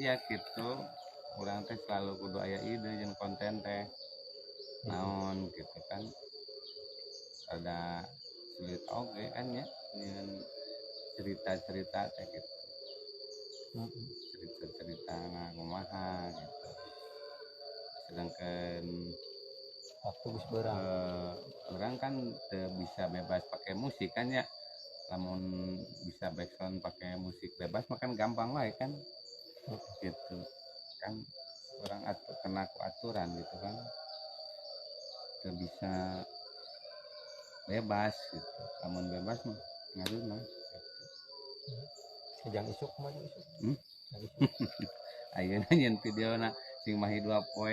Iya gitu, urang teh selalu kudu aya ide jeung konten teh naon gitu kan, ada sulit oge kan ya dengan cerita-cerita teh gitu. Cerita-cerita kumaha gitu, sedangkan waktu geus beurang. Urang kan teu bisa bebas pakai musik kan ya. Lamun bisa backsound pakai musik bebas mah kan gampang wae kan gitu kan. Urang atur kena ku aturan gitu kan, teu bisa bebas gitu. Lamun bebas mah ngaruh mah gitu. Jang isuk mah, jang isuk. Hmm? Jang isuk. Ayeuna nyieun videona sing mahi 2 poe,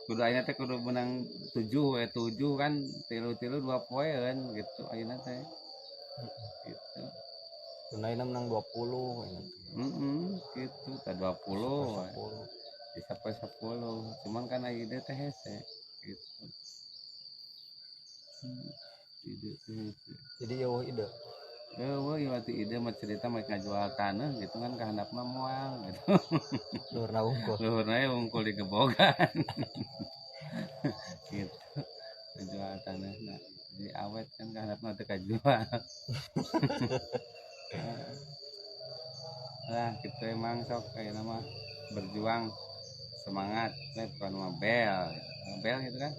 kudu ayeuna teh kudu menang 7 we, 7 kan tilu-tilu 2 poe gitu ayeuna teh gitu. Ayeuna menang 20 ayeuna teh. Heeh, gitu tah, 20 we. 10. Bisa poe 10, cuman kan ide teh hese gitu. Ide teh hese. Jadi eueuh ide. Eueuh ieu mah ide mah cerita mah ngajual taneuh gitu kan, ka handapna moal gitu. Luhurna wungkul. Luhurna we wungkul digebogan gitu, ngajual taneuhna jadi awet kan, ka handapna teu kajual lah gitu. Emang sok kayak nama berjuang, semangat we, bukan mah bel bel gitu kan.